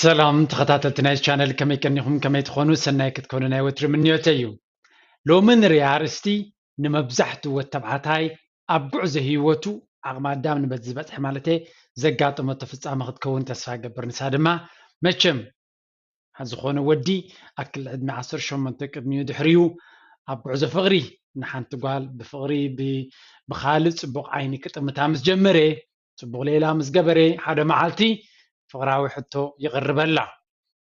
ሰላም ተኸታተልቲ ናይ ቻነል፣ ከመይ ቀኒኹም? ከመይ ትኾኑ? ሰናይ ክትኮኑ ናይ ወትሪ ምንዮተይ እዩ። ሎሚ ንሪኣ ኣርእስቲ ንመብዛሕትኡ ወድ ተባዕታይ ኣብ ጉዕዞ ህይወቱ ዓቕሚ ኣዳም ንበት ዝበጽሐ ማለት ዘጋጠመቶ ፍጻመ ክትከውን ተስፋ ገብር። ንሳ ድማ መቸም ዝኾነ ወዲ ኣክል ዕድመ ዓሰርተ ሸሞንተ ቅድሚኡ ድሕሪኡ ኣብ ጉዕዞ ፍቕሪ ንሓንቲ ጓል ብፍቕሪ ብ- ብኻልእ ጽቡቕ ዓይኒ ክጥምታ ምስ ጀመረ፣ ጽቡቕ ሌላ ምስ ገበረ ሓደ መዓልቲ ፍቕራዊ ሕቶ ይቕርበላ።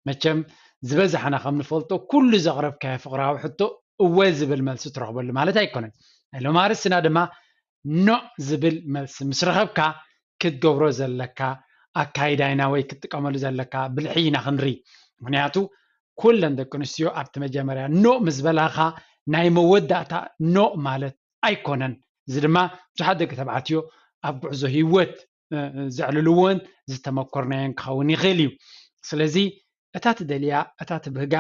መቸም ዝበዛሕና ከም ንፈልጦ ኩሉ ዘቕረብካዮ ፍቕራዊ ሕቶ እወ ዝብል መልሲ ትረኽበሉ ማለት ኣይኮነን። ናይ ሎሚ ኣርእስትና ድማ ኖእ ዝብል መልሲ ምስ ረኸብካ ክትገብሮ ዘለካ ኣካይዳ ኢና ወይ ክትጥቀመሉ ዘለካ ብልሒ ኢና ክንርኢ። ምክንያቱ ኩለን ደቂ ኣንስትዮ ኣብቲ መጀመርያ ኖእ ምስ በላኻ ናይ መወዳእታ ኖእ ማለት ኣይኮነን። እዚ ድማ ብዙሓት ደቂ ተባዕትዮ ኣብ ጉዕዞ ህይወት ዘዕልልዎን ዝተመኮርናዮን ክኸውን ይኽእል እዩ። ስለዚ እታ ትደልያ፣ እታ ትብህጋ፣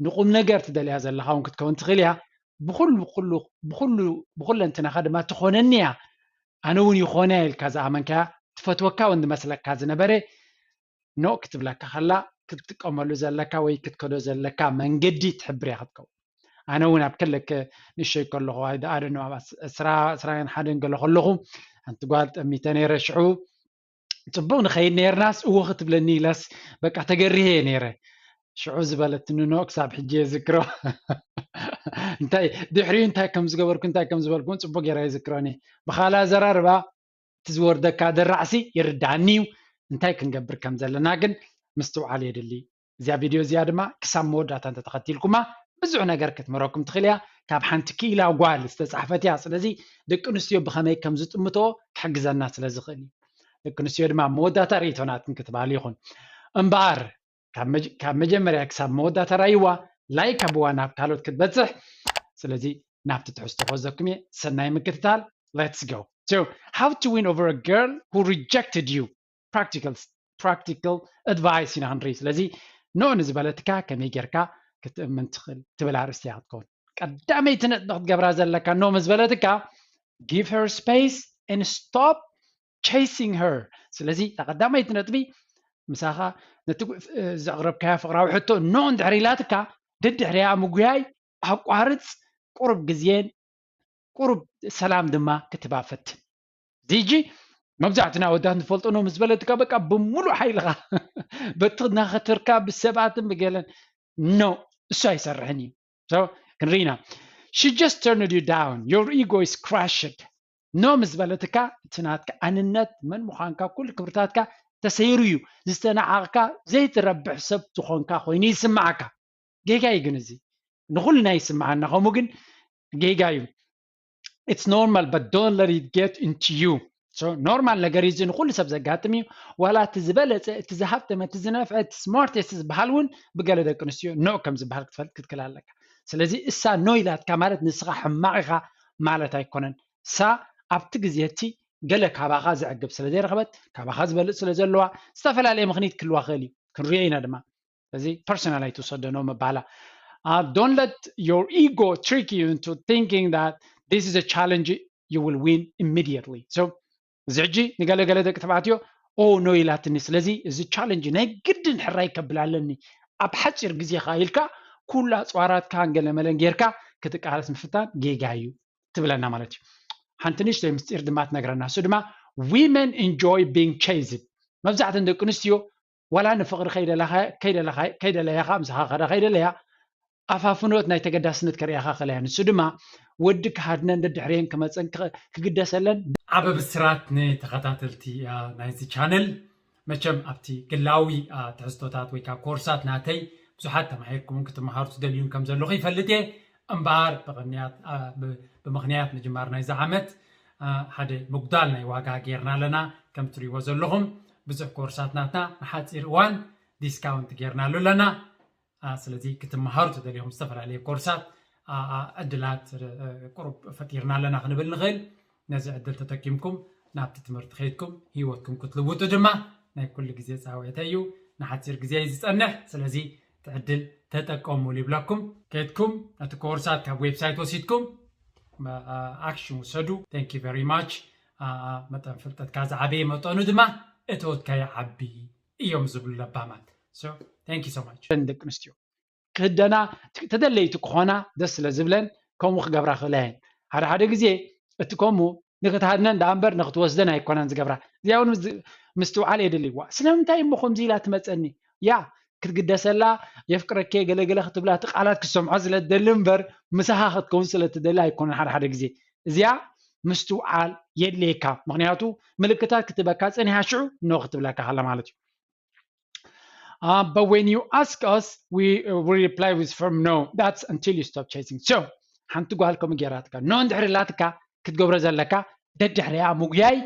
ንቁም ነገር ትደልያ ዘለኻ እውን ክትከውን ትኽእል እያ። ብኩሉ ብኩሉ ብኩሉ ብኩለንትናኻ ድማ ትኾነኒ እያ። ኣነ እውን ይኾነ ኢልካ ዝኣመንካያ፣ ትፈትወካ እውን ዝመስለካ ዝነበረ ኖእ ክትብለካ ከላ ክትጥቀመሉ ዘለካ ወይ ክትከዶ ዘለካ መንገዲ ትሕብር እያ ክትከውን። ኣነ እውን ኣብ ክልክ ንእሸይ ከለኹ ኣደ ኣብ ዕስራን ሓደን ገለ ከለኹ ሓንቲ ጓል ጠሚተ ነይረ። ሽዑ ጽቡቕ ንኸይድ ነይርናስ እዎ ክትብለኒ ኢላስ በቃ ተገሪሄ እየ ነይረ። ሽዑ ዝበለትኒ ኖእ ክሳብ ሕጂ የዝክሮ። እንታይ ድሕሪኡ እንታይ ከም ዝገበርኩ እንታይ ከም ዝበልኩ እውን ጽቡቕ ገይረ የዝክሮን እየ። ብኻልእ ኣዘራርባ እቲ ዝወርደካ ደራዕሲ ይርድኣኒ እዩ። እንታይ ክንገብር ከም ዘለና ግን ምስትውዓል የድሊ። እዚኣ ቪድዮ እዚኣ ድማ ክሳብ መወዳእታ እንተተኸቲልኩማ ብዙሕ ነገር ክትምህረኩም ትኽእል እያ። ካብ ሓንቲ ክኢላ ጓል ዝተፃሕፈት እያ። ስለዚ ደቂ ኣንስትዮ ብኸመይ ከም ዝጥምትኦ ክሕግዘና ስለ ዝኽእል እዩ። ደቂ ኣንስትዮ ድማ መወዳእታ ርእይቶ ናትክን ክትበሃል ይኹን እምበኣር ካብ መጀመርያ ክሳብ መወዳእታ ራይዋ ላይክ ኣብዋ ናብ ካልኦት ክትበፅሕ። ስለዚ ናብቲ ትሕዝቶ ክወዘኩም እየ። ሰናይ ምክትታል። Let's go. So, how to win over a girl who rejected you? Practical practical advice ኢና ክንርኢ። ስለዚ ኖእ ንዝበለትካ ከመይ ጌርካ ክትእምን ትኽእል ትብል ኣርእስቲ እያ ክትከውን። ቀዳመይቲ ነጥቢ ክትገብራ ዘለካ ኖእ ምስ በለትካ give her space and stop chasing her። ስለዚ እታ ቀዳመይቲ ነጥቢ ምሳኻ ነቲ ዘቕረብካያ ፍቕራዊ ሕቶ ኖእ እንድሕር ኢላትካ ድድሕሪያ ምጉያይ ኣቋርጽ። ቁሩብ ግዜን ቁሩብ ሰላም ድማ ክትህባ ፈትን። ዚጂ መብዛሕትና ወዳት ንፈልጦ ኖእ ምስ በለትካ በቃ ብምሉእ ሓይልኻ በቲ ናኸተርካ ብሰባትን ብገለን ኖእ እሱ ኣይሰርሕን እዩ። So ክንርኢና she just turned you down, your ego is crushed። ኖእ ምስ በለትካ እቲ ናትካ ኣንነት መን ምዃንካ ኩሉ ክብርታትካ ተሰይሩ እዩ። ዝተናዓቕካ ዘይትረብሕ ሰብ ዝኾንካ ኮይኑ ይስምዓካ። ጌጋ እዩ ግን እዚ ንኹልና ይስምዓና ከምኡ ግን ጌጋ እዩ። It's normal but don't let it get into you። So ኖርማል ነገር እዩ እዚ ንኹሉ ሰብ ዘጋጥም እዩ። ዋላ እቲ ዝበለፀ እቲ ዝሃብተመ እቲ ዝነፍዐ እቲ ስማርቴስት ዝበሃል እውን ብገለ ደቂ ኣንስትዮ ኖእ ከም ዝበሃል ክትፈልጥ ክትክል ኣለካ። ስለዚ እሳ ኖእ ኢላትካ ማለት ንስኻ ሕማቕ ኢኻ ማለት ኣይኮነን። እሳ ኣብቲ ግዜ እቲ ገለ ካባኻ ዘዕግብ ስለ ዘይረኸበት ካባኻ ዝበልፅ ስለ ዘለዋ ዝተፈላለየ ምኽንያት ክህልዋ ክእል እዩ። ክንሪኦ ኢና ድማ እዚ ፐርሰናል ኣይትውሰደኖ ምባላ። Don't let your ego trick you into thinking that this is a challenge you will win immediately። So እዚ ሕጂ ንገለገለ ደቂ ተባዕትዮ ኦ ኖእ ኢላትኒ ስለዚ እዚ ቻለንጅ ናይ ግድን ሕራይ ከብል ኣለኒ ኣብ ሓፂር ግዜ ከ ኢልካ ኩሉ ኣፅዋራትካን ገለመለን ጌርካ ክትቃለስ ምፍታን ጌጋ እዩ ትብለና ማለት እዩ። ሓንቲ ንእሽተይ ምስጢር ድማ ትነግረና። እሱ ድማ women enjoy being chased። መብዛሕተን ደቂ ኣንስትዮ ዋላ ንፍቕሪ ከይደለያኻ ምሳኻ ከዳ ከይደለያ ኣፋፍኖት ናይ ተገዳስነት ከርእያኻ ከለያ ንሱ ድማ ወዲ ክሃድነን ደድሕሬን ክመፀን ክግደሰለን። ዓበ ብስራት ንተኸታተልቲ ናይዚ ቻነል። መቸም ኣብቲ ግላዊ ትሕዝቶታት ወይ ከዓ ኮርሳት ናተይ ብዙሓት ተማሂርኩምን ክትመሃሩ ትደልዩን ከም ዘለኹ ይፈልጥ እየ። እምበኣር ብቕንያት ብምኽንያት ምጅማር ናይዚ ዓመት ሓደ ምጉዳል ናይ ዋጋ ጌርና ኣለና። ከም ትሪእዎ ዘለኹም ብዙሕ ኮርሳት ናትና ንሓፂር እዋን ዲስካውንት ጌርናሉ ኣለና። ስለዚ ክትመሃሩ ትደልዮም ዝተፈላለየ ኮርሳት ዕድላት ቁሩብ ፈጢርና ኣለና ክንብል ንኽእል። ነዚ ዕድል ተጠቂምኩም ናብቲ ትምህርቲ ከይድኩም ህይወትኩም ክትልውጡ ድማ ናይ ኩሉ ግዜ ፃውዒተ እዩ። ንሓፂር ግዜ እዩ ዝፀንሕ። ስለዚ እቲ ዕድል ተጠቀሙሉ ይብለኩም። ከይድኩም ነቲ ኮርሳት ካብ ዌብሳይት ወሲድኩም ኣክሽን ውሰዱ። Thank you very much። መጠን ፍልጠትካ ዝዓበየ መጠኑ ድማ እተወትካዮ ዓቢ እዮም ዝብሉ ለባማት። So, thank you so much. ደቂ ኣንስትዮ ክህደና ተደለይቲ ክኾና ደስ ስለ ዝብለን ከምኡ ክገብራ ክእላ እየን። ሓደ ሓደ ግዜ እቲ ከምኡ ንክትሃድነን ደኣ እምበር ንክትወስደን ኣይኮናን ዝገብራ። እዚኣ እውን ምዝ- ምስትውዓል የድልይዋ። ስለምንታይ እሞ ከምዚ ኢላ ትመፀኒ? ያ ክትግደሰላ የፍቅረኪ ገለገለ ክትብላ እቲ ቃላት ክሰምዖ ስለ ትደሊ እምበር ምሳኻ ክትከውን ስለ ትደሊ ኣይኮነን። ሓደ ሓደ ግዜ እዚኣ ምስትውዓል የድልየካ። ምክንያቱ ምልክታት ክትበካ ፀኒሃ ሽዑ ኖ ክትብለካ ከላ ማለት እዩ። Uh, but when you ask us, we, uh, we reply with firm no. That's until you stop chasing. So ሓንቲ ጓል ከምኡ ገይራትካ ኖ እንድሕር ኢላትካ ክትገብሮ ዘለካ ደድሕሪያ ምጉያይ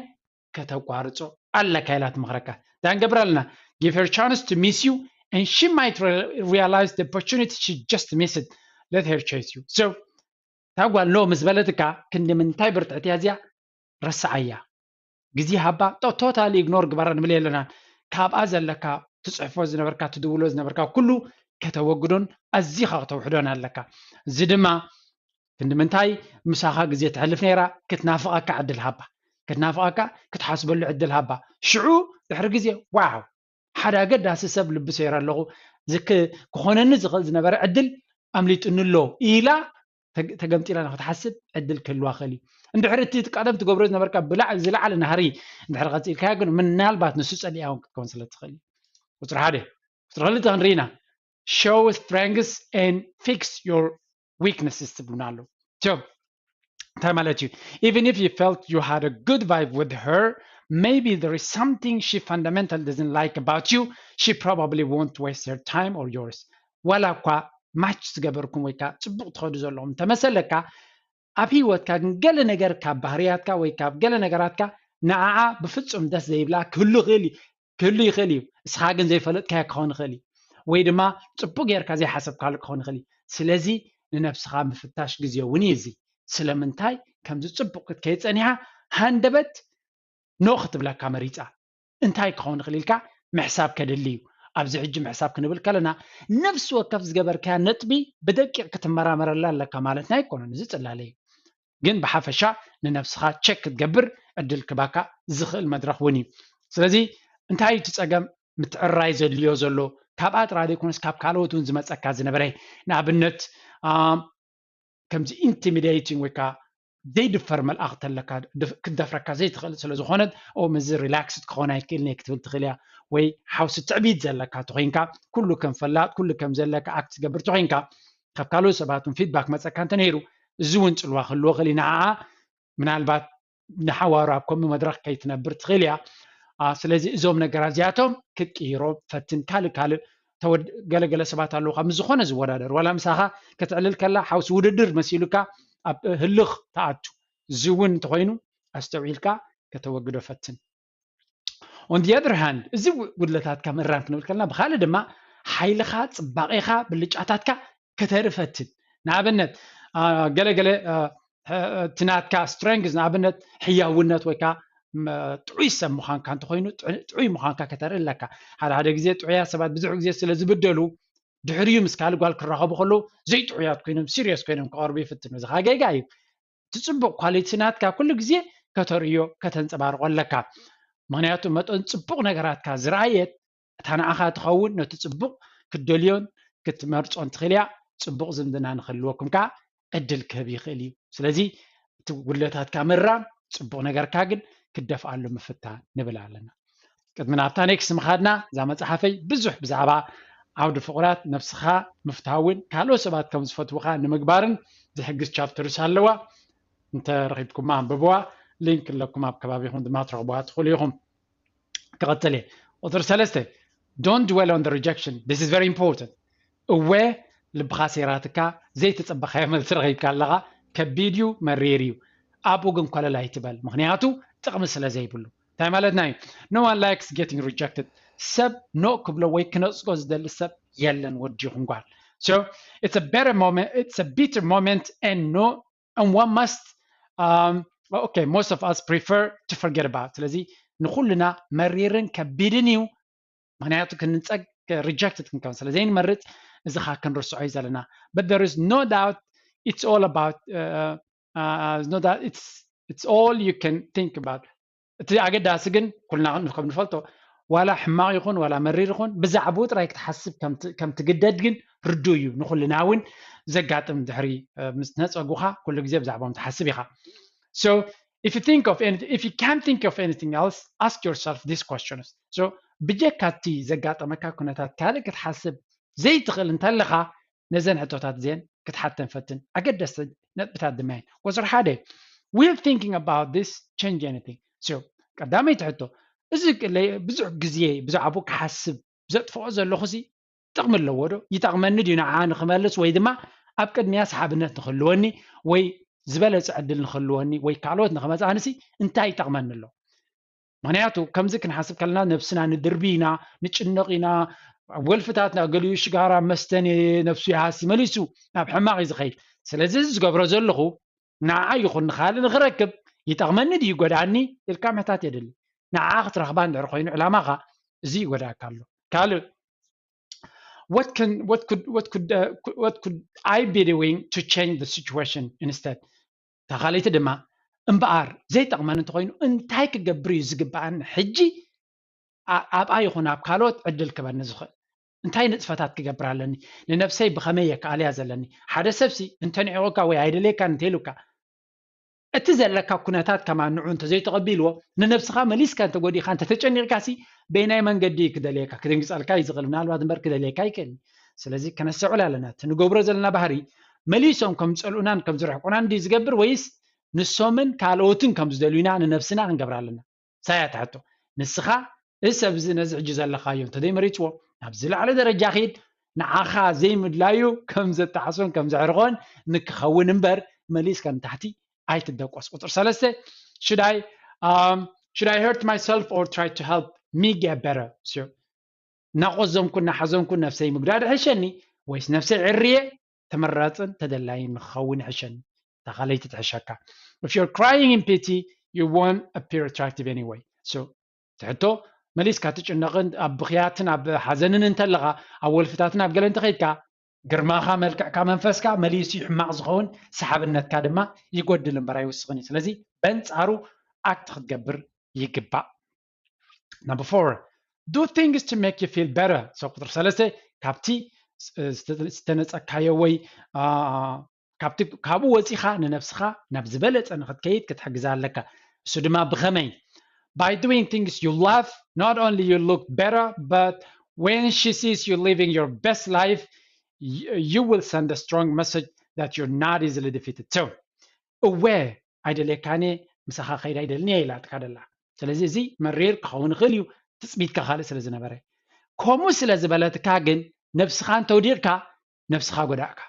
ከተቋርጾ ኣለካ ኢላ ትመኽረካ። እንታይ ንገብር ኣለና? Give her chance to miss you and she might re- realize the opportunity she just missed. Let her chase you. So እታ ጓል ኖ ምስ በለትካ ክንዲ ምንታይ ብርትዕቲ እያ እዚኣ? ረስዓያ። ግዜ ሃባ፣ ቶታሊ ኢግኖር ግበራ ንብል የለናን። ካብኣ ዘለካ ትፅሕፎ ዝነበርካ ትድውሎ ዝነበርካ ኩሉ ከተወግዶን ኣዚኻ ከተውሕዶን ኣለካ። እዚ ድማ ክንዲ ምንታይ ምሳኻ ግዜ ተሕልፍ ነይራ ክትናፍቐካ ዕድል ሃባ። ክትናፍቐካ ክትሓስበሉ ዕድል ሃባ። ሽዑ ድሕሪ ግዜ ዋው ሓደ ኣገዳሲ ሰብ ልቢ ሰይረ ኣለኹ ዝክ ክኾነኒ ዝኽእል ዝነበረ ዕድል ኣምሊጡኒ ኣሎ ኢላ ተገምጢላ ንክትሓስብ ዕድል ክህልዋ ክእል እዩ። እንድሕር እቲ ቀደም ትገብሮ ዝነበርካ ብላዕ ዝለዓለ ናህሪ እንድሕር ቀፂልካዮ ግን ምናልባት ንሱ ፀሊኣ እውን ክትከውን ስለ ትኽእል እዩ። ቁፅሪ ሓደ ቁፅሪ ክልተ ክንርኢና show strengths and fix your weaknesses ትብሉና ኣለዉ። So እንታይ ማለት እዩ? Even if you felt you had a good vibe with her, maybe there is something she fundamentally doesn't like about you. She probably won't waste her time or yours. ዋላ እኳ ማች ዝገበርኩም ወይ ከዓ ፅቡቅ ትኸዱ ዘለኹም እንተመሰለካ ኣብ ህይወትካ ግን ገለ ነገር ካብ ባህርያትካ ወይ ካብ ገለ ነገራትካ ንዓዓ ብፍፁም ደስ ዘይብላ ክህሉ ይኽእል እዩ ክህሉ ይኽእል እዩ። እስኻ ግን ዘይፈለጥካዮ ክኸውን ይኽእል እዩ ወይ ድማ ፅቡቅ ጌርካ ዘይሓሰብካሉ ክኸውን ይኽእል እዩ። ስለዚ ንነብስኻ ምፍታሽ ግዜ እውን እዩ እዚ። ስለምንታይ ከምዚ ፅቡቅ ክትከይድ ፀኒሓ ሃንደበት ኖ ክትብለካ መሪፃ እንታይ ክኸውን ይኽእል ኢልካ ምሕሳብ ከድሊ እዩ። ኣብዚ ሕጂ ምሕሳብ ክንብል ከለና ነፍሲ ወከፍ ዝገበርካያ ነጥቢ ብደቂቕ ክትመራመረላ ኣለካ ማለትና ኣይኮነን። እዚ ፅላለ እዩ። ግን ብሓፈሻ ንነብስኻ ቸክ ክትገብር ዕድል ክባካ ዝኽእል መድረኽ እውን እዩ። ስለዚ እንታይ እዩ እቲ ፀገም ምትዕራይ ዘድልዮ ዘሎ? ካብኣ ጥራይ ዘይኮነስ ካብ ካልኦት እውን ዝመፀካ ዝነበረ ንኣብነት ከምዚ ኢንቲሚዴቲንግ ወይ ከዓ ዘይድፈር መልኣኽ ተለካ ክትደፍረካ ዘይትኽእል ስለ ዝኾነት ኦም እዚ ሪላክስድ ክኾን ኣይክእልን እየ ክትብል ትኽእል እያ። ወይ ሓውሲ ትዕቢት ዘለካ ተኮይንካ ኩሉ ከም ፈላጥ ኩሉ ከም ዘለካ ኣክት ትገብር ተኮይንካ ካብ ካልኦት ሰባትን ፊድባክ መፀካ እንተነይሩ እዚ እውን ፅልዋ ክህልዎ ክእል ንዓኣ ምናልባት ንሓዋሩ ኣብ ከምኡ መድረኽ ከይትነብር ትኽእል እያ። ስለዚ እዞም ነገራት እዚኣቶም ክትቅይሮ ፈትን ካልእ ካልእ ገለገለ ሰባት ኣለዉ ካብ ምስ ዝኾነ ዝወዳደር ዋላ ምሳኻ ክትዕልል ከላ ሓውሲ ውድድር መሲሉካ ኣብ ህልኽ ተኣቱ እዚ እውን እንተኮይኑ ኣስተውዒልካ ከተወግዶ ፈትን። On the other hand እዚ ጉድለታትካ ምእራም ክንብል ከለና ብካልእ ድማ ሓይልኻ ፅባቄኻ ብልጫታትካ ከተርኢ ፈትን። ንኣብነት ገለገለ እቲ ናትካ ስትሬንግዝ ንኣብነት ሕያውነት ወይ ከዓ ጥዑይ ሰብ ምዃንካ እንተኮይኑ ጥዑይ ምዃንካ ከተርኢ ኣለካ። ሓደ ሓደ ግዜ ጥዑያት ሰባት ብዙሕ ግዜ ስለ ዝብደሉ ድሕሪኡ ምስ ካልእ ጓል ክራኸቡ ከለዉ ዘይጥዑያት ኮይኖም ሲሪየስ ኮይኖም ክቐርቡ ይፍትኑ። እዚ ከዓ ጌጋ እዩ። እቲ ፅቡቅ ኳሊቲ ናትካ ኩሉ ግዜ ከተርእዮ ከተንፀባርቆ ኣለካ። ምክንያቱ መጠን ፅቡቅ ነገራትካ ዝረኣየት እታ ንዓኻ ትኸውን ነቲ ፅቡቅ ክትደልዮን ክትመርፆን ትኽእል እያ። ፅቡቅ ዝምድና ንክህልወኩም ከዓ ዕድል ክህብ ይኽእል እዩ። ስለዚ እቲ ጉድለታትካ ምእራም ፅቡቅ ነገርካ ግን ክትደፍኣሉ ምፍታን ንብል ኣለና። ቅድሚ ናብታ ኔክስት ምኻድና እዛ መፅሓፈይ ብዙሕ ብዛዕባ ዓውዲ ፍቑራት ነብስኻ ምፍታውን ካልኦት ሰባት ከም ዝፈትውኻ ንምግባርን ዝሕግዝ ቻፕተርስ ኣለዋ። እንተ ረኺብኩማ ኣንብብዋ። ሊንክ ኣለኩም ኣብ ከባቢኹም ድማ ትረኽብዋ ትኽእሉ ኢኹም። ክቐፅል እየ። ቁፅሪ ሰለስተ don't dwell on the rejection. This is very important. እወ ልብኻ ሴራትካ ዘይተፀበኻዮ መልሲ ረኺብካ ኣለኻ። ከቢድ እዩ፣ መሪር እዩ። ኣብኡ ግን ኮለል ኣይትበል፣ ምክንያቱ ጥቕሚ ስለ ዘይብሉ። እንታይ ማለትና እዩ? No one likes getting rejected. ሰብ ኖ ክብሎ ወይ ክነፅጎ ዝደሊ ሰብ የለን፣ ወዲ ይኹን ጓል። So it's a better moment, it's a bitter moment and no and one must um, okay, most of us prefer to forget about. ስለዚ ንኩልና መሪርን ከቢድን እዩ። ምክንያቱ ክንፀግ ሪጀክትድ ክንከውን ስለ ዘይንመርፅ እዚ ካ ክንርስዖ እዩ ዘለና። But there is no doubt it's all about uh, uh, no doubt it's it's all you can think about. እቲ ኣገዳሲ ግን ኩልና ከም ንፈልጦ ዋላ ሕማቕ ይኹን ዋላ መሪር ይኹን ብዛዕባኡ ጥራይ ክትሓስብ ከም ትግደድ ግን ርዱእ እዩ። ንኹልና እውን ዘጋጥም ድሕሪ ምስ ነፀጉኻ ኩሉ ግዜ ብዛዕባኦም ትሓስብ ኢኻ። So if you think of anything, if you can't think of anything else, ask yourself these questions. So ብጀካ እቲ ዘጋጠመካ ኩነታት ካልእ ክትሓስብ ዘይትኽእል እንተለኻ ነዘን ሕቶታት እዚአን ክትሓተን ፈትን። ኣገደስቲ ነጥብታት ድማ እየን። ቁፅሪ ሓደ, will thinking about this change anything? So ቀዳመይቲ ሕቶ፣ እዚ ብዙሕ ግዜ ብዛዕባኡ ክሓስብ ዘጥፍኦ ዘለኹ ሲ ጥቕሚ ኣለዎ ዶ? ይጠቕመኒ ድዩ ንዓ ንክመልስ ወይ ድማ ኣብ ቅድሚያ ሰሓብነት ንክህልወኒ ወይ ዝበለፀ ዕድል ንክህልወኒ ወይ ካልኦት ንክመፅኣኒ ሲ እንታይ ይጠቕመኒ ኣሎ? ምክንያቱ ከምዚ ክንሓስብ ከለና ነብስና ንድርቢ ኢና፣ ንጭነቕ ኢና። ወልፍታትና ገሊኡ ሽጋራ መስተን ነብሱ ይሃሲ መሊሱ ናብ ሕማቕ እዩ ዝኸይድ። ስለዚ እዚ ዝገብሮ ዘለኹ ንዓ ይኹን ንካልእ ንክረክብ ይጠቕመኒ ድዩ ይጎድኣኒ ኢልካ ምሕታት የድሊ። ንዓ ክትረኽባ እንድሕር ኮይኑ ዕላማኻ እዚ ይጎድኣካ ኣሎ። ካልእ what can what could what could uh, what could I be doing to change the situation instead? ተኻለይቲ ድማ እምበኣር ዘይጠቕመኒ እንተኮይኑ እንታይ ክገብር እዩ ዝግበኣኒ ሕጂ ኣብኣ ይኹን ኣብ ካልኦት ዕድል ክበኒ ዝኽእል እንታይ ንጥፈታት ክገብር ኣለኒ? ንነብሰይ ብኸመይ የከኣልያ ዘለኒ? ሓደ ሰብሲ እንተንዒቑካ ወይ ኣይደልየካን እንተኢሉካ እቲ ዘለካ ኩነታት ከማን ንዑ እንተዘይተቐቢልዎ ንነብስኻ መሊስካ እንተጎዲእካ እንተተጨኒቕካ ሲ በየናይ መንገዲ ክደልየካ ክድንግፀልካ እዩ ዝኽእል ምናልባት እምበር ክደልየካ ይክእል። ስለዚ ከነስተውዕል ኣለና እቲ ንገብሮ ዘለና ባህሪ መሊሶም ከም ዝፀልኡናን ከም ዝርሕቁናን ድዩ ዝገብር ወይስ ንሶምን ካልኦትን ከም ዝደልዩና ንነብስና ክንገብር ኣለና። ሳያ ትሕቶ ንስኻ እዚ ሰብ እዚ ነዚ ሕጂ ዘለኻዮ እንተዘይመሪፅዎ ናብ ዝለዓለ ደረጃ ኺድ ንዓኻ ዘይምድላዩ ከም ዘጣዕሶን ከም ዘዕርቆን ንክኸውን እምበር መሊስካ ንታሕቲ ኣይትደቆስ። ቁፅሪ ሰለስተ should I um, should I hurt myself or try to help me get better? ናቆዘምኩ እናሓዘንኩ ነብሰይ ምግዳድ ይሕሸኒ ወይስ ነብሰይ ዕርየ ተመራፅን ተደላይን ንክኸውን ይሕሸኒ? እታ ካልኣይቲ ትሕሸካ። If you're crying in pity, you won't appear attractive anyway. So ትሕቶ መሊስካ ትጭነቕን ኣብ ብኽያትን ኣብ ሓዘንን እንተለኻ ኣብ ወልፍታትን ኣብ ገለ እንተኸይድካ ግርማኻ መልክዕካ መንፈስካ መሊሱ ሕማቕ ዝኸውን ሰሓብነትካ ድማ ይጎድል እምበር ኣይውስኽን እዩ። ስለዚ በንፃሩ ኣክት ክትገብር ይግባእ። Number four, do things to make you feel better. So ቁፅሪ ሰለስተ ካብቲ ዝተነፀካዮ ወይ ካብቲ ካብኡ ወፂኻ ንነብስኻ ናብ ዝበለፀ ንክትከይድ ክትሕግዛ ኣለካ። እሱ ድማ ብኸመይ? By doing things you love, not only you look better, but when she sees you living your best life, you will send a strong message that you're not easily defeated. So እወ ኣይደልየካን እየ ምሳኻ ከይድ ኣይደልን እየ ኢላትካ ደላ። ስለዚ እዚ መሪር ክኸውን ይኽእል እዩ ትፅቢትካ ካልእ ስለ ዝነበረ። ከምኡ ስለ ዝበለትካ ግን ነብስኻ እንተውዲቕካ ነብስኻ ጎዳእካ።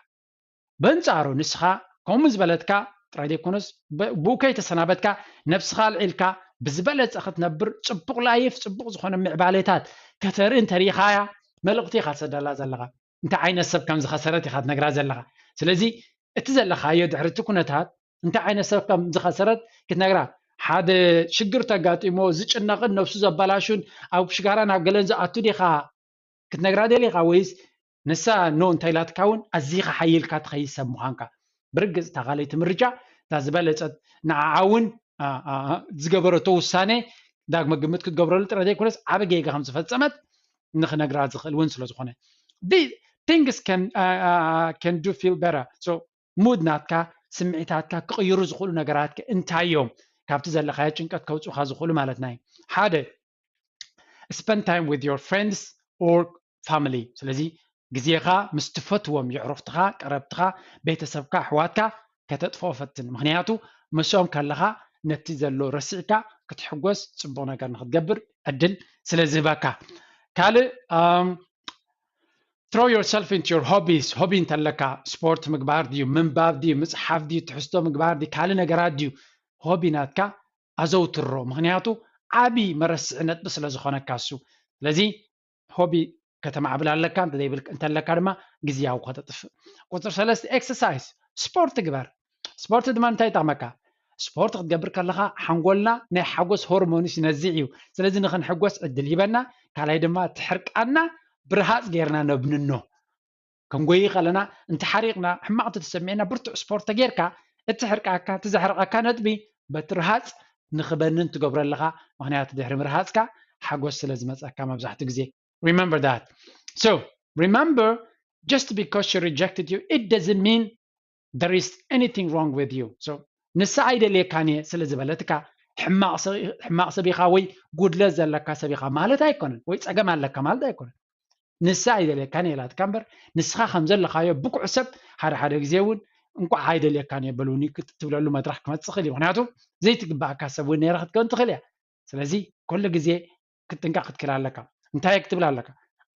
በንፃሩ ንስኻ ከምኡ ዝበለትካ ጥራይ ዘይኮነስ ብኡ ከይተሰናበትካ ነብስኻ ኣልዒልካ ብዝበለፀ ክትነብር ፅቡቕ ላይፍ ፅቡቕ ዝኾነ ምዕባሌታት ከተርኢ እንተሪኢኻያ መልእኽቲ ኢኻ ትሰደላ ዘለኻ። እንታይ ዓይነት ሰብ ከም ዝኸሰረት ኢኻ ትነግራ ዘለኻ። ስለዚ እቲ ዘለኻዮ ድሕሪ እቲ ኩነታት እንታይ ዓይነት ሰብ ከም ዝኸሰረት ክትነግራ ሓደ ሽግር ተጋጢሞ ዝጭነቕን ነብሱ ዘባላሹን ኣብ ሽጋራን ኣብ ገለን ዝኣቱ ዲኻ ክትነግራ ደሊኻ ወይስ ንሳ ኖ እንታይ ኢላትካ እውን ኣዚኻ ሓይልካ ትኸይድ ሰብ ምዃንካ? ብርግፅ እታ ካልኣይቲ ምርጫ እታ ዝበለፀት ንዓዓ እውን ዝገበረቶ ውሳነ ዳግመ ግምት ክትገብረሉ ጥረ ዘይኮነስ ዓብ ጌጋ ከም ዝፈፀመት ንክነግራ ዝኽእል እውን ስለ ዝኾነ things can uh, can do feel better. So mood ናትካ ስምዒታትካ ክቕይሩ ዝኽእሉ ነገራት እንታይ እዮም? ካብቲ ዘለኻዮ ጭንቀት ከውፅኡካ ዝኽእሉ ማለት ናይ ሓደ spend time with your friends or family። ስለዚ ግዜኻ ምስ ትፈትዎም የዕሩኽትኻ፣ ቀረብትኻ፣ ቤተሰብካ፣ ኣሕዋትካ ከተጥፍኦ ፈትን። ምክንያቱ ምስኦም ከለኻ ነቲ ዘሎ ረሲዕካ ክትሕጎስ ፅቡቕ ነገር ንክትገብር ዕድል ስለ ዝህበካ። ካልእ throw yourself into your hobbies። ሆቢ እንተለካ ስፖርት ምግባር ድዩ፣ ምንባብ ድዩ፣ ምፅሓፍ ድዩ፣ ትሕዝቶ ምግባር ድዩ፣ ካልእ ነገራት ድዩ ሆቢ ናትካ ኣዘውትሮ። ምክንያቱ ዓብዪ መረስዒ ነጥቢ ስለ ዝኾነካ እሱ። ስለዚ ሆቢ ከተማዕብል ኣለካ እንተዘይብል እንተለካ ድማ ግዜያዊ ከተጥፍእ። ቁፅሪ ሰለስተ ኤክሰርሳይዝ ስፖርት ግበር። ስፖርት ድማ እንታይ ይጠቕመካ? ስፖርት ክትገብር ከለካ ሓንጎልና ናይ ሓጎስ ሆርሞንስ ይነዝዕ እዩ። ስለዚ ንክንሕጎስ ዕድል ይበና። ካልኣይ ድማ እቲ ሕርቃና ብርሃፅ ጌርና ነብንኖ። ክንጎይ ከለና እንተሓሪቕና ሕማቕ እንተተሰሚዕና ብርቱዕ ስፖርት ተጌርካ እቲ ሕርቃካ እቲ ዘሕርቐካ ነጥቢ በቲ ርሃፅ ንክበንን ትገብሮ ኣለኻ። ምክንያቱ ድሕሪ ምርሃፅካ ሓጎስ ስለ ዝመፀካ መብዛሕትኡ ግዜ። Remember that. So remember, just because she rejected you, it doesn't mean there is anything wrong with you. So ንሳ ኣይደልየካን እየ ስለ ዝበለትካ ሕማቕ ሰብ ኢኻ ወይ ጉድለት ዘለካ ሰብ ኢኻ ማለት ኣይኮነን፣ ወይ ፀገም ኣለካ ማለት ኣይኮነን። ንሳ ኣይደልየካን እየ ኢላትካ እምበር፣ ንስኻ ከም ዘለኻዮ ብቁዕ ሰብ ሓደ ሓደ ግዜ እውን እንቋዕ ኣይደልየካን እየ በሉኒ ክትብለሉ መድረኽ ክመፅእ ይኽእል እዩ። ምክንያቱ ዘይትግባኣካ ሰብ እውን ነይራ ክትከውን ትኽእል እያ። ስለዚ ኩሉ ግዜ ክትጥንቀቕ ክትክእል ኣለካ። እንታይ ክትብል ኣለካ?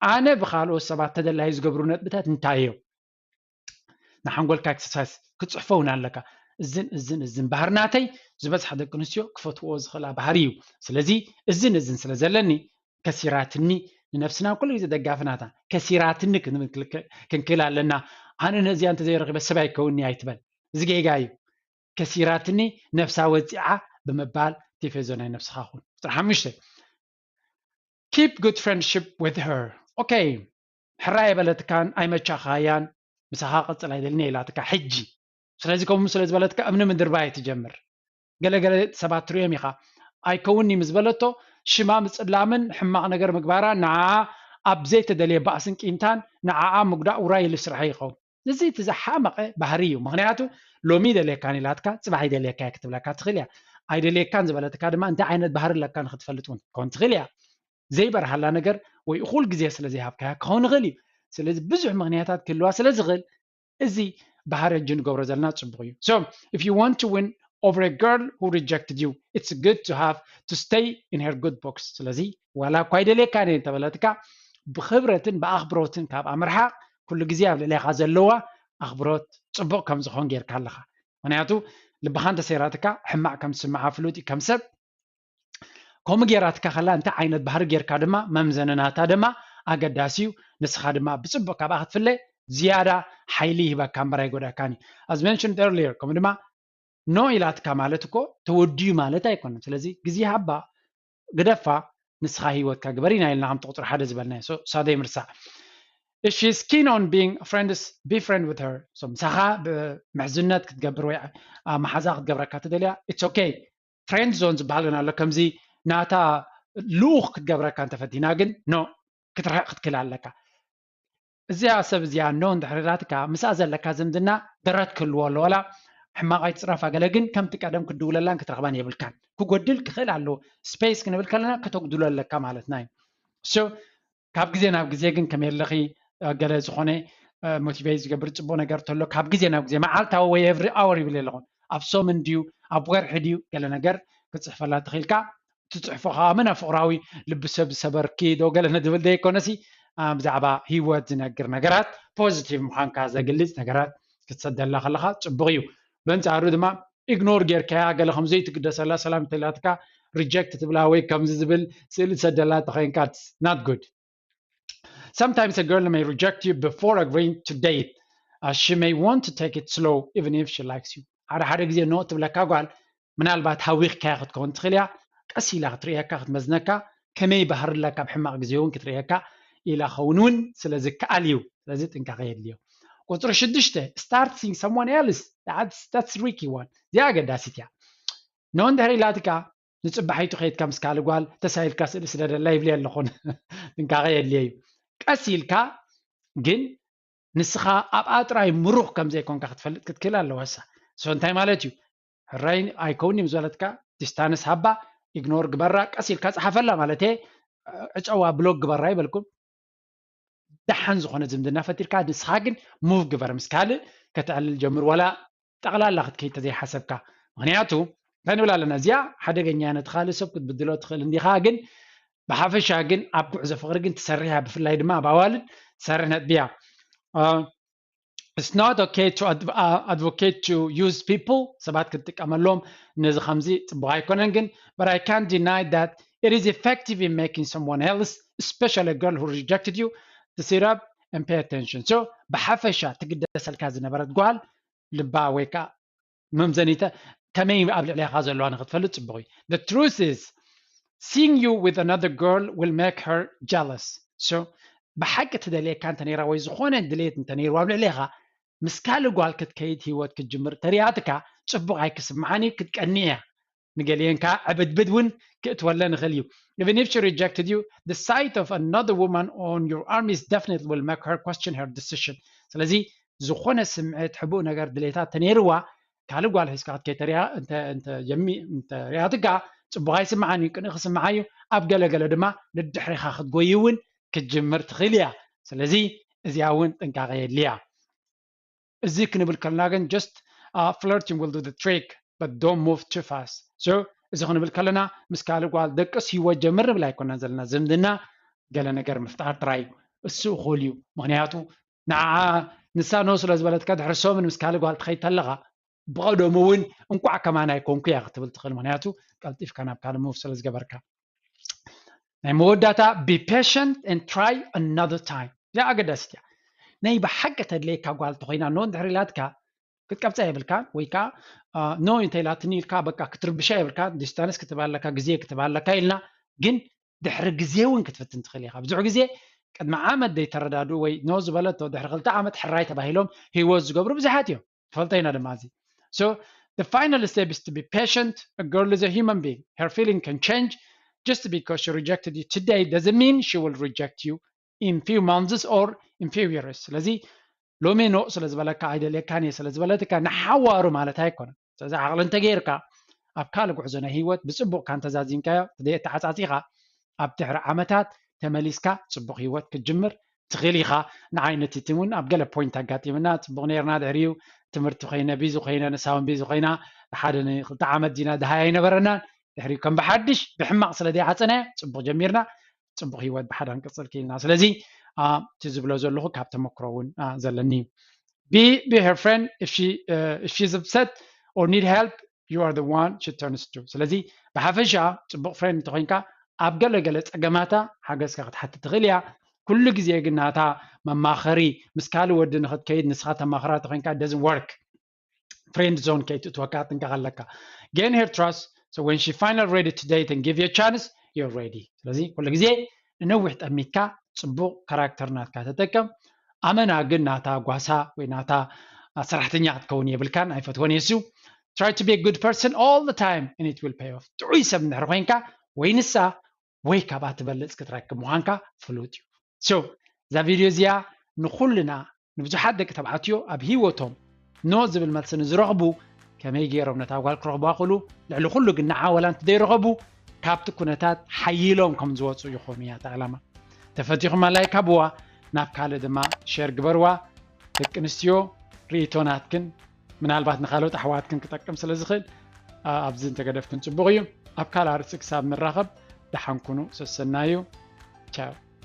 ኣነ ብካልኦት ሰባት ተደላዩ ዝገብሩ ነጥብታት እንታይ እዮም? ንሓንጎልካ ኤክሰርሳይዝ ክትፅሕፎ እውን ኣለካ። እዝን እዝን እዝን ባህርናተይ ዝበዝሓ ደቂ ኣንስትዮ ክፈትዎ ዝኽእላ ባህሪ እዩ። ስለዚ እዝን እዝን ስለ ዘለኒ ከሲራትኒ፣ ንነብስና ኩሉ ግዜ ደጋፊ ናታ፣ ከሲራትኒ ክንክል ኣለና። ኣነ ነዚኣ እንተዘይረኺበ ሰብ ኣይከውንኒ ኣይትበል። እዚ ጌጋ እዩ። ከሲራትኒ ነብሳ ወፂዓ ብምባል ቲፌዞ ናይ ነብስኻ ኩን። ቁፅሪ ሓሙሽተ፣ keep good friendship with her. ኦኬ፣ ሕራይ ኣይበለትካን ኣይመቻኻያን፣ ምሳኻ ቀፅል ኣይደልን እየ ኢላትካ ሕጂ። ስለዚ ከምኡ ስለ ዝበለትካ እምኒ ምድርባይ ትጀምር። ገለገለ ሰባት ትሪኦም ኢኻ። ኣይከውንኒ ምስ በለቶ ሽማ ምፅላምን ሕማቕ ነገር ምግባራ ንዓኣ ኣብ ዘይተደልየ ባእስን ቂምታን ንዓኣ ምጉዳእ ውራይ ኢሉ ስርሐ ይኸውን። እዚ እቲ ዝሓመቐ ባህሪ እዩ። ምክንያቱ ሎሚ ይደልየካን ኢላትካ ፅባሕ ይደልየካ ክትብለካ ትኽእል እያ። ኣይደልየካን ዝበለትካ ድማ እንታይ ዓይነት ባህሪ ኣለካ ንክትፈልጥ እውን ትከውን ትኽእል እያ። ዘይበርሃላ ነገር ወይ እኹል ግዜ ስለ ዘይሃብካያ ክኸውን ይኽእል እዩ። ስለዚ ብዙሕ ምክንያታት ክህልዋ ስለ ዝኽእል እዚ ባህሪ ሕጂ ንገብሮ ዘለና ፅቡቕ እዩ። So if you want to win over a girl who rejected you, it's good to have to stay in her good books. ስለዚ ዋላ እኳ ይደልየካ እየ እንተበለትካ ብክብረትን ብኣኽብሮትን ካብ ኣምርሓቕ ኩሉ ግዜ ኣብ ልዕሌኻ ዘለዋ ኣኽብሮት ፅቡቕ ከም ዝኾን ጌርካ ኣለኻ። ምክንያቱ ልብኻ እንተሰይራትካ ሕማቕ ከም ዝስምዓ ፍሉጥ እዩ ከም ሰብ። ከምኡ ጌራትካ ከላ እንታይ ዓይነት ባህሪ ጌርካ ድማ መምዘኒ ናታ ድማ ኣገዳሲ እዩ። ንስኻ ድማ ብፅቡቕ ካብኣ ክትፍለ ዝያዳ ሓይሊ ይህበካ እምበር ኣይጎዳእካን እዩ። As mentioned earlier፣ ከምኡ ድማ ኖ ኢላትካ ማለት እኮ ተወዲዩ ማለት ኣይኮነን። ስለዚ ግዜ ሃባ፣ ግደፋ፣ ንስኻ ህይወትካ ግበር ኢና ኢልና ከምቲ ቁፅሪ ሓደ ዝበልናዮ። So ሳደይ ምርሳዕ። If she's keen on being friends, be friend with her. So ምሳኻ ብምሕዝነት ክትገብር ወይ መሓዛ ክትገብረካ ትደልያ፣ it's okay። ፍሬንድ ዞን ዝበሃል ግን ኣሎ። ከምዚ ናታ ልኡኽ ክትገብረካ እንተፈቲና ግን ኖ ክትርሕቕ ክትክእል ኣለካ። እዚኣ ሰብ እዚኣ ኖ እንድሕር ኢላትካ ምስኣ ዘለካ ዝምድና ደረት ክህልዎ ኣሎ። ዋላ ሕማቕ ኣይትፅረፋ፣ ገለ ግን ከምቲ ቀደም ክትድውለላን ክትረኽባን የብልካን። ክጎድል ክኽእል ኣለዎ። ስፔስ ክንብል ከለና ከተጉድሎ ኣለካ ማለትና እዩ። So ካብ ግዜ ናብ ግዜ ግን ከመይ ኣለኺ፣ ገለ ዝኾነ ሞቲቬት ዝገብር ፅቡቕ ነገር ተሎ ካብ ግዜ ናብ ግዜ፣ መዓልታዊ ወይ ኤቭሪ ኣወር ይብል ኣለኹን፣ ኣብ ሰሙን ድዩ ኣብ ወርሒ ድዩ ገለ ነገር ክትፅሕፈላ ትኽእልካ። ትፅሕፎ ከዓ ምና ፍቕራዊ ልቢ ሰብ ዝሰበርኪ ዶ ገለ ንድብል ዘይኮነሲ፣ ብዛዕባ ህይወት ዝነግር ነገራት፣ ፖዚቲቭ ምዃንካ ዘግልፅ ነገራት ክትሰደላ ከለኻ ፅቡቕ እዩ። በንፃሩ ድማ ኢግኖር ጌርካያ፣ ገለ ከም ዘይትግደሰላ ሰላም ተላትካ ሪጀክት ትብላ ወይ ከምዚ ዝብል ስእሊ ትሰደላ ተኸይንካ፣ not good። Sometimes a girl may reject you before agreeing to date. Uh, she may want to take it slow even if she likes you. ሓደ ሓደ ግዜ ኖ ትብለካ ጓል ምናልባት ሃዊኽካያ ክትከውን ትኽእል እያ። ቀስ ኢላ ክትርእየካ ክትመዝነካ፣ ከመይ ባህሪ ኣለካ ኣብ ሕማቕ ግዜ እውን ክትርእየካ ኢላ ኸውን እውን ስለ ዝከኣል እዩ። ስለዚ ጥንቃቐ የድልዮ። ቁፅሪ ሽዱሽተ፣ start seeing someone else. That's, that's tricky one. እዚኣ ኣገዳሲት እያ። ኖ እንድሕር ኢላትካ ንፅባሒቱ ከይድካ ምስ ካልእ ጓል ተሳኢልካ ስእሊ ስደደላ ይብልየ ኣለኹን። ጥንቃቐ የድልየ እዩ። ቀስ ኢልካ ግን ንስኻ ኣብኣ ጥራይ ምሩኽ ከም ዘይኮንካ ክትፈልጥ ክትክእል ኣለዋ። እሳ so እንታይ ማለት እዩ? ሕራይ ኣይከውን ምስ በለትካ ዲስታንስ ሃባ፣ ኢግኖር ግበራ፣ ቀስ ኢልካ ፀሓፈላ ማለት ዕፀዋ ብሎክ ግበራ ይበልኩም። ደሓን ዝኾነ ዝምድና ፈጢርካ ንስኻ ግን ሙቭ ግበር፣ ምስ ካልእ ከተዕልል ጀምር፣ ዋላ ጠቕላላ ክትከይድ ተዘይሓሰብካ። ምክንያቱ እንታይ ንብል ኣለና፣ እዚኣ ሓደገኛ እያ፣ ነቲ ካልእ ሰብ ክትብድሎ ትኽእል እንዲኻ፣ ግን ብሓፈሻ ግን ኣብ ጉዕዞ ፍቕሪ ግን ትሰርሕ እያ፣ ብፍላይ ድማ ኣብ ኣዋልድ ትሰርሕ ነጥቢ እያ። It's not okay to adv- uh, advocate to use people, ሰባት ክትጥቀመሎም ነዚ ከምዚ ፅቡቕ ኣይኮነን፣ ግን but I can't deny that it is effective in making someone else, especially a girl who rejected you, to sit up and pay attention. So ብሓፈሻ ትግደሰልካ ዝነበረት ጓል ልባ ወይ ከዓ መምዘኒተ ከመይ ኣብ ልዕሌኻ ዘለዋ ንክትፈልጥ ፅቡቕ እዩ። The truth is, seeing you with another girl will make her jealous. So ብሓቂ ትደልየካ እንተ ነይራ ወይ ዝኾነ ድሌት እንተ ነይርዋ ኣብ ልዕሌኻ ምስ ካልእ ጓል ክትከይድ ህይወት ክትጅምር ተሪኣትካ ፅቡቕ ኣይክስምዓን እዩ፣ ክትቀኒ እያ። ንገሊአን ከዓ ዕብድብድ እውን ክእትወለን ይኽእል እዩ። Even if she rejected you, the sight of another woman on your arm is definitely will make her question her decision. ስለዚ ዝኾነ ስምዒት፣ ሕቡእ ነገር፣ ድሌታት ተነይርዋ፣ ካልእ ጓል ሒዝካ ክትከይድ ተሪኣ እንተ እንተ ጀሚ እንተ ሪኣትካ፣ ጽቡቕ ኣይስምዓን እዩ፣ ቅንኢ ክስምዓ እዩ። ኣብ ገለ ገለ ድማ ንድሕሪኻ ክትጎይ እውን ክትጅምር ትኽእል እያ። ስለዚ እዚኣ እውን ጥንቃቐ የድልያ። እዚ ክንብል ከለና ግን just uh, flirting will do the trick, but don't move too fast. So እዚ ክንብል ከለና ምስ ካልእ ጓል ደቅስ ህይወት ጀምር ንብል ኣይኮናን ዘለና። ዝምድና ገለ ነገር ምፍጣር ጥራይ እዩ። እሱ እኹል እዩ። ምክንያቱ ንዓ ንሳ ኖ ስለ ዝበለትካ ድሕሪ ሰሙን ምስ ካልእ ጓል ትኸይድ ተለኻ ብቐደሙ እውን እንቋዕ ከማን ኣይኮንኩ እያ ክትብል ትኽእል። ምክንያቱ ቀልጢፍካ ናብ ካልእ move ስለ ዝገበርካ። ናይ መወዳእታ be patient and try another time። እዚኣ ኣገዳሲት እያ። ናይ ብሓቂ ተድልየካ ጓል እንተኾይና ኖ እንድሕር ኢላትካ ክትቀብጻ የብልካን፣ ወይ ከዓ ኖ እንተ ኢላትኒ ኢልካ በቃ ክትርብሻ የብልካን። ዲስታንስ ክትባ ኣለካ፣ ግዜ ክትባ ኣለካ ኢልና ግን ድሕሪ ግዜ እውን ክትፍትን ትኽእል ኢኻ። ብዙሕ ግዜ ቅድሚ ዓመት ዘይተረዳድኡ ወይ ኖ ዝበለቶ ድሕሪ ክልተ ዓመት ሕራይ ተባሂሎም ህይወት ዝገብሩ ብዙሓት እዮም። ትፈልጦ ኢና ድማ እዚ። So the final step is to be patient. A girl is a human being. Her feeling can change. Just because she rejected you today doesn't mean she will reject you in few months or in few years. ስለዚ ሎሚ ኖ ስለ ዝበለካ ኣይደልየካን እየ ስለ ዝበለትካ ንሓዋሩ ማለት ኣይኮነን። ስለዚ ዓቕሊ እንተገይርካ ኣብ ካልእ ጉዕዞ ናይ ህይወት ብፅቡቕካ እንተዛዚምካዮ ተዓፃፂኻ ኣብ ድሕሪ ዓመታት ተመሊስካ ፅቡቕ ህይወት ክትጅምር ትኽእል ኢኻ። ንዓይ ነቲ እውን ኣብ ገለ ፖይንት ኣጋጢምና ፅቡቕ ነርና ድሕሪኡ ትምህርቲ ኮይነ ቢዚ ኮይነ ንሳ እውን ቢዚ ኮይና ሓደ ንክልተ ዓመት ዲና ድሃይ ኣይነበረናን። ድሕሪኡ ከም ብሓድሽ ብሕማቕ ስለ ዘይዓፀናዮ ፅቡቕ ጀሚርና ፅቡቕ ህይወት ብሓዳን ቅፅል ክኢልና። ስለዚ እቲ ዝብሎ ዘለኹ ካብ ተመክሮ እውን ዘለኒ እዩ። Be be her friend. If she uh, if she's upset or need help, you are the one she turns to. ስለዚ ብሓፈሻ ፅቡቕ ፍሬንድ እንተኮይንካ ኣብ ገለ ገለ ፀገማታ ሓገዝካ ክትሓትት ትኽእል እያ። ኩሉ ግዜ ግን ናታ መማኸሪ ምስ ካልእ ወዲ ንክትከይድ ንስኻ ተማኽራ ተኮይንካ doesn't work. Friend zone ከይትእትወካ ጥንቀቕ ኣለካ። Gain her trust. So when she finally ready to date and give you a chance, you're ready. ስለዚ ኩሉ ግዜ ንነዊሕ ጠሚትካ ፅቡቕ ካራክተር ናትካ ተጠቀም። ኣመና ግን ናታ ጓሳ ወይ ናታ ሰራሕተኛ ክትከውን የብልካን። ኣይፈትወን የሱ። Try to be a good person all the time and it will pay off. ጥዑይ ሰብ እንድሕር ኮይንካ ወይ ንሳ ወይ ካብኣ ትበልፅ ክትረክብ ምዃንካ ፍሉጥ እዩ። So እዛ ቪድዮ እዚኣ ንኩልና ንብዙሓት ደቂ ተባዕትዮ ኣብ ህይወቶም ኖ ዝብል መልሲ ንዝረኽቡ ከመይ ገይሮም ነታ ጓል ክረኽቡዋ ክእሉ፣ ልዕሊ ኩሉ ግን ንዓ ወላ እንተዘይረኸቡ ካብቲ ኩነታት ሓይሎም ከም ዝወፁ ይኾኑ እያ እታ ዕላማ። ተፈቲኹማ ላይክ ሃብዋ፣ ናብ ካልእ ድማ ሸር ግበርዋ። ደቂ ኣንስትዮ ርእይቶ ናትክን ምናልባት ንካልኦት ኣሕዋትክን ክጠቅም ስለ ዝኽእል ኣብዚ እንተገደፍክን ፅቡቕ እዩ። ኣብ ካልእ ኣርእስቲ ክሳብ ንራኸብ ደሓን ኩኑ። ሰሰናዩ። ቻው።